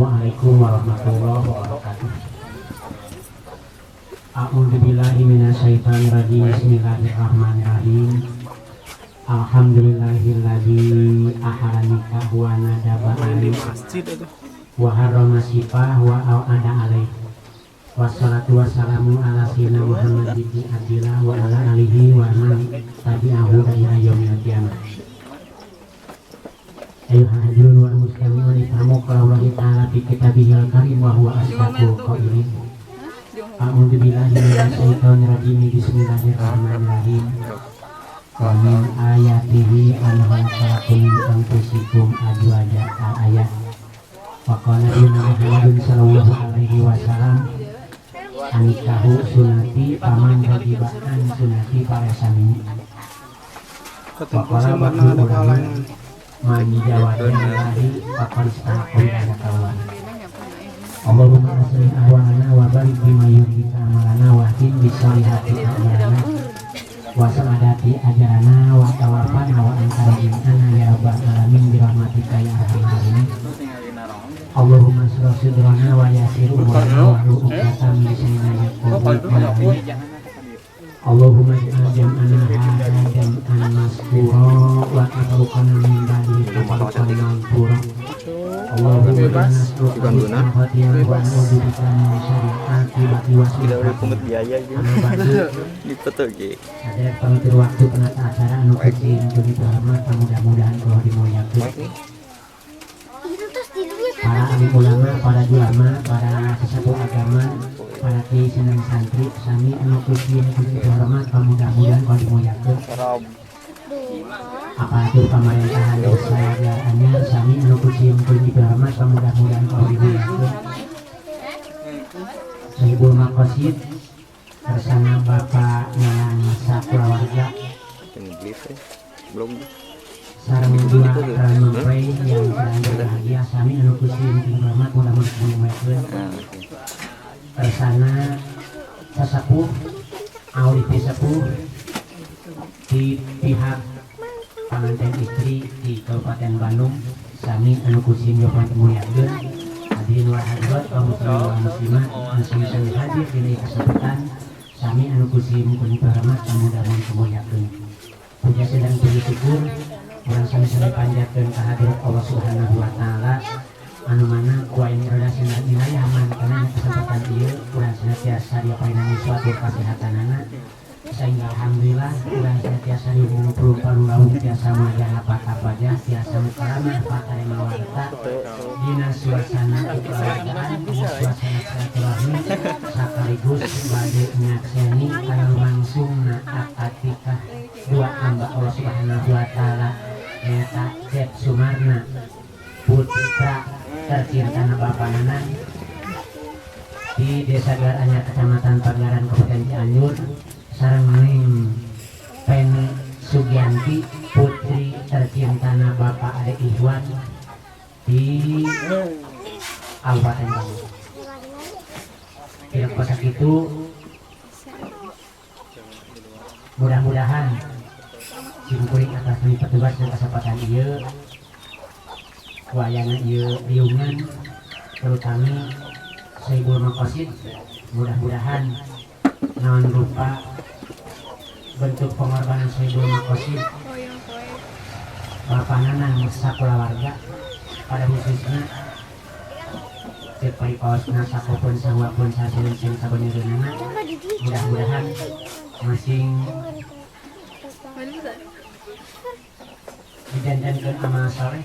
Assalamualaikum warahmatullahi wabarakatuh. A'udzu billahi minasyaitonir rajim. Bismillahirrahmanirrahim. Alhamdulillahilladzi ahalla nikah wa nadaba Main di alaihi masjid itu. Wa harrama sifah wa au'ada alaihi. Wassalatu wassalamu ala sayyidina Muhammad ibn Abdillah wa ala alihi wa man tabi'ahu ila yaumil qiyamah. Ayyuhal hadirun wal mustami'un, ifhamu qala Allah ta'ala fi kitabihil karim wa huwa asdaqul qailin. A'udzu billahi minasyaitonir rajim. Bismillahirrahmanirrahim. Wa min ayatihi an khalaqalakum min anfusikum azwaja, al-ayat. Wa qala nabiyuna Muhammadun sallallahu alaihi wasallam, an-nikahu sunnati, faman raghiba an sunnati falaysa minni. Ketemu sama mana ada kalangan. Man jawaza lillahi faqad istahaqqa wilayatallah. Allahumma aslih ahwalana wa barik bima yurdika amalana wa ahdim bisolihati a'malana wa sa'adati ajarana wa tawafana wa anta radin anna ya rabbal alamin birahmatika ya arhamar rahimin. Allahumma shrah sudrana wa yassir umurana wa hlul 'uqdatam min lisanina yafqahu qawli. Allahumma ij'al jam'ana hadza jam'an maskura wa tafarruqana min ba'dihi tafarruqan maghfura. Allahumma inna nas'aluka husnal khatimah wa na'udzubika min syarril akibati wa Tidak boleh pungut biaya gitu. Anu batu Di foto ge. Ada pengatur waktu, penata acara anu kecil begitu hormat, mudah-mudahan Allah dimuliakan. Para alim ulama, para ulama, para sesepuh agama, para kiai senang santri, sami anu kecil begitu hormat, mudah-mudahan Allah dimuliakan. Aparatur pemerintahan desa Anyar, sami anu kecil begitu hormat, mudah-mudahan Allah dimuliakan. Sohibul Maqasid bersama Bapak Nanang sakulawarga Yang beli teh. Belum. Sareng dua calon mempelai yang sedang berbahagia, sami anu kusim hormat, mudah-mudahan dimuliakan. Nah, oke. Bersama sesepuh auli sepuh di pihak pengantin istri di Kabupaten Bandung, sami anu kusim yopan dimuliakeun. Hadirin wal hadirat, kaum muslimin wal muslimat anu sami-sami hadir dina kesempatan, sami anu kusim kuring hormat, mudah-mudahan dimuliakeun. Puja dan puji syukur urang sami-sami panjatkeun ka hadirat Allah Subhanahu wa taala, anu mana ku ayana roda sinar inayah mangkana kesempatan ieu urang senantiasa diapainan suatu kasehatanana, sehingga alhamdulillah urang senantiasa di umur laung tiasa maja apa aja, tiasa mukaramah patarima warta dina suasana kekeluargaan, dina suasana silaturahmi, sekaligus bade nyakseni kana langsungna akad nikah dua hamba Allah Subhanahu wa taala, nyaeta Cep Sumarna, putra tercinta Bapak Nanang di Desa Gelar Anyar, Kecamatan Pagelaran, Kabupaten Cianjur, sareng Neng Penny Sugianti, putri tercintana Bapak Ade Ikhwan di Kabupaten Bandung. Tidak kosak itu, mudah-mudahan simkuring atas kami petugas dan kesempatan ieu wayana ieu riungan, terutama Sohibul Maqasid, mudah-mudahan naon rupa bentuk pengorbanan Sohibul Maqasid, Bapak Nanang sakulawarga, pada khususnya cek paripaosna sakopun sahwapun sasirin sing sabenerna, mudah-mudahan masing dijantenkeun amal soleh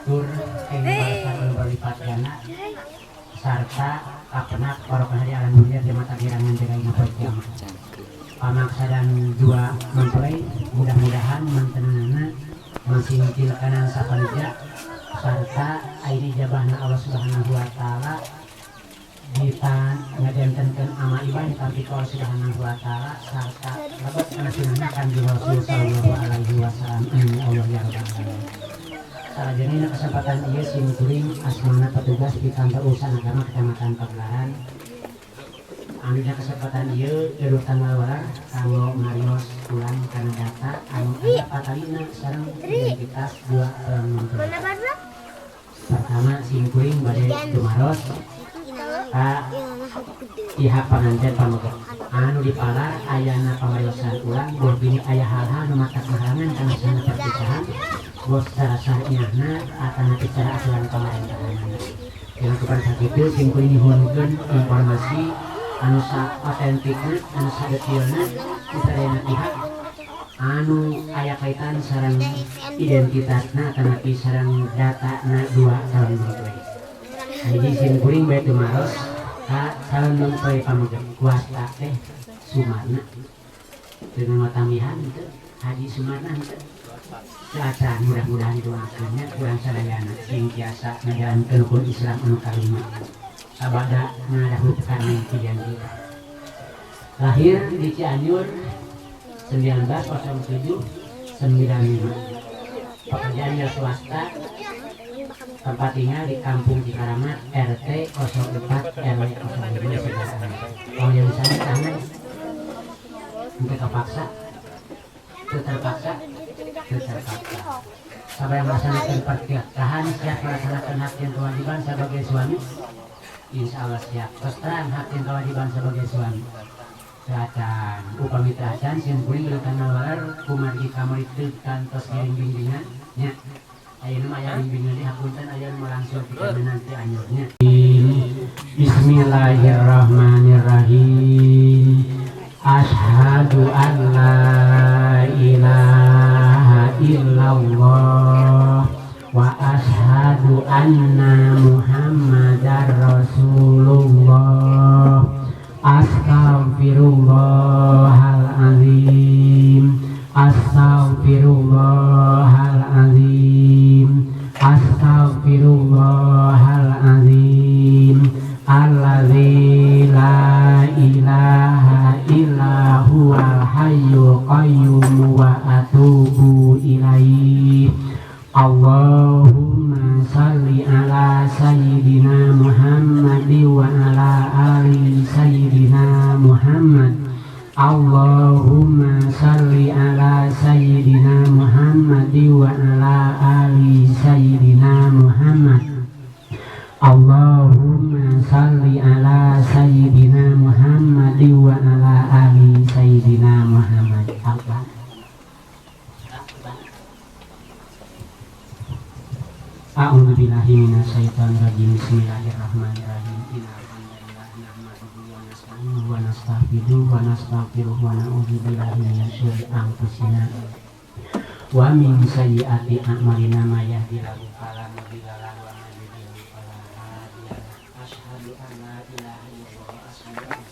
tur ing balasan anu berlipat ganda sarta kapenak barokah di alam dunia di mata kirangan jaga ina poe kiamat. Pamaksa dan dua mempelai mudah-mudahan mantenanana masing tilkanan sapanija serta airi jabahna Allah Subhanahu wa taala kita ngajantenkeun amal ibadah tapi Allah Subhanahu wa taala sarta lebet kana sunahna Kanjeng Rasul sallallahu alaihi wasallam. Amin ya Allah ya rabbal alamin. Salajengna, kesempatan ieu sim kuring asmana petugas di kantor urusan agama Kecamatan Pagelaran, anu dina kesempatan ieu gaduh tanggal walar kanggo marios ulang kana data anu aya patalina sareng identitas dua mempelai. Pertama Pertama, simkuring bade tumaros ka pihak panganten pameget anu dipalar ayana pamariosan ulang, boh bini aya hal-hal nu matak halangan kana sana pernikahan, boh secara syariahna atanapi secara aturan pamarentahanana. Yang kepada sakitu simkuring nyuhunkeun informasi anu sa otentikna, anu sadetilna di sadayana pihak anu aya kaitan sareng identitasna atanapi sareng datana dua calon mempelai. Hiji, simkuring bade tumaros ka calon mempelai pameget, wasta teh Sumarna, dengan tambihan teu Haji Sumarna teu acan. Mudah-mudahan doakeun nya urang sadayana sing tiasa ngajalankeun rukun Islam anu kalima sabada ngadahutkan pilihan kita. Lahir di Cianjur 1907 95, pekerjaannya swasta, tempat tinggal di Kampung Cikaramat, RT 04 RW 05 Segaraan. Oh, yang sana tangan untuk kepaksa, terpaksa, terpaksa. Sampai melaksanakan pernikahan, siap melaksanakan hak dan kewajiban sebagai suami? Insya Allah siap. Terus terang, hak dan kewajiban sebagai suami acan? Upami teu acan, sim kuring geuleuh waler kumargi kamari teu kantos ngiring bimbingan nya. Ayeuna mah aya bimbingan di, hapunten, aya nu langsung pikeun nanti anyurnya. Bismillahirrahmanirrahim. Asyhadu an la ilaha illallah wa asyhadu anna Muhammadar Rasulullah. Astaghfirullahalazim, astaghfirullahalazim, astaghfirullahalazim alladzi la ilaha illa huwal hayyul qayyum wa atubu ilaih. Allahumma salli ala sayyidina Muhammad wa ala ali sayyidina Muhammad. Allahumma salli ala sayyidina Muhammad wa ala ali sayyidina Muhammad. Allahumma salli ala sayyidina Muhammad wa ala ali sayyidina Muhammad. Allah. A'udzu billahi minasyaitonir rajim. Bismillahirrahmanirrahim. Innal hamdalillah nahmaduhu wa nasta'inuhu wa nastaghfiruh wa nastaghfiruh wa na'udzu billahi min syururi anfusina wa min sayyiati a'malina. May yahdihillahu fala mudilla lahu wa may yudlil fala hadiya lahu. Asyhadu an la ilaha illallah wa asyhadu anna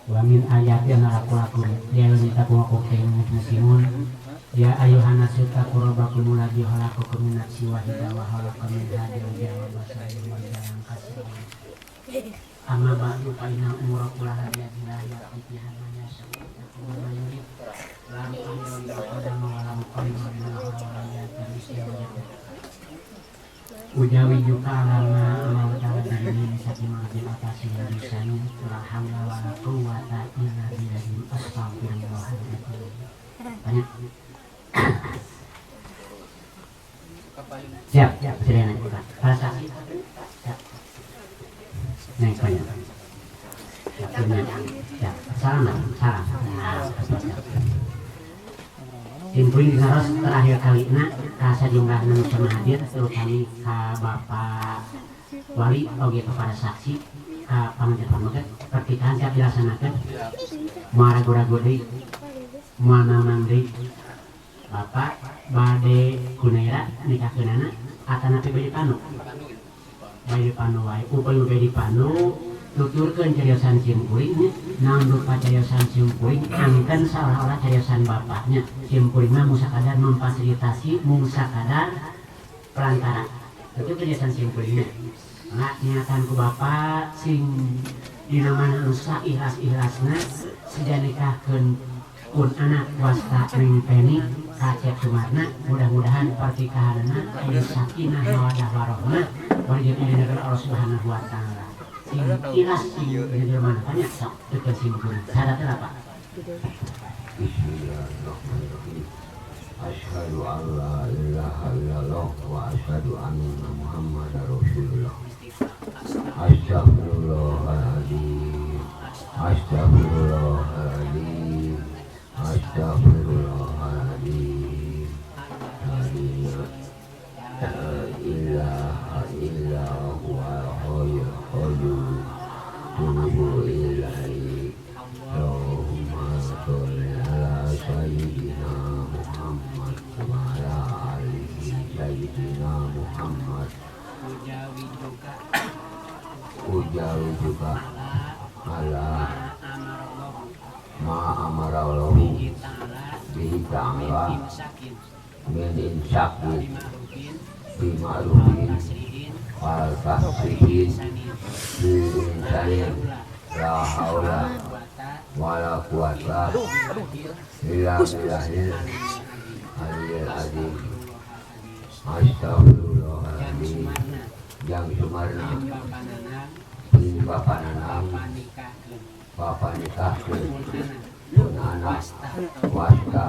wa min ayati an khalaqakum ya ayyuhalladzina muslimun ya ayyuhan nasu taqu rabbakum alladzi khalaqakum min nafsin wahidah wa khalaqa minha zawjaha wa batsa minhuma rijalan katsiran. Amma ba'du, fa inna umura kullaha biyadillah yaqdi fiha ma yasha'u wa ma yurid, la mu'akhkhira lima qaddama wa la muqaddima lima akhara wa la ya'ti. Ujawijuka alama amarta bihi min syarri ma atasi lisani, la haula wala quwwata illa billah, astagfirullahaladzim. Banyak. Siap, siap, sudah naik. Para saksi, siap. Naik banyak. Siap, punya. Siap. Salam, salam. Nah, siap. Simkuring dinaros terakhir kali na ka sajumlah nu pernah hadir, terutama ka Bapak Wali oge kepada saksi, ka panganten pameget, pernikahan siap dilaksanakan? Moal ragu-ragu deui, moal mamang deui? Bapak bade kunaira nikahkeunana atanapi bade panu? Bade panu wae. Upami bade panu, tuturkeun cariosan simkuring nya. Naon rupa cariosan simkuring, angken seolah-olah cariosan bapaknya. Simkuring mah mung sakadar memfasilitasi, mung sakadar perantara. Itu cariosan simkuringnya. Nah, niatan ku bapak sing dina mana anu ikhlas-ikhlasna sejak nikahkeun pun anak wasta Neng Peni ka Cep Sumarna, mudah-mudahan pernikahanna aya sakinah mawaddah warahmah warijal Allah Subhanahu wa Taala. Sing ikhlas, sing di mana banyak, sok teukeun simkuring syaratnya apa. Bismillahirrahmanirrahim. Asyhadu an la ilaha illallah wa asyhadu anna Muhammadar Rasulullah. Astaghfirullahaladzim, astaghfirullahaladzim, astaghfirullahaladzim. La ilaha illa huwal hayyul qayyum. Tubu ilaihi. Allahumma sholli ala sayyidina Muhammad wa ala alihi sayyidina Muhammad. Ujawijuka ala ma amarallahu bihi ta'ala min imsakin bi ma'rufin wal tasrihin bi insanin la haula wala quwata illa billahil aliyil azim. Astaghfirullahaladzim. Jang Sumarna bin Bapak Nanang, Bapak nikahkeun pun anak wasta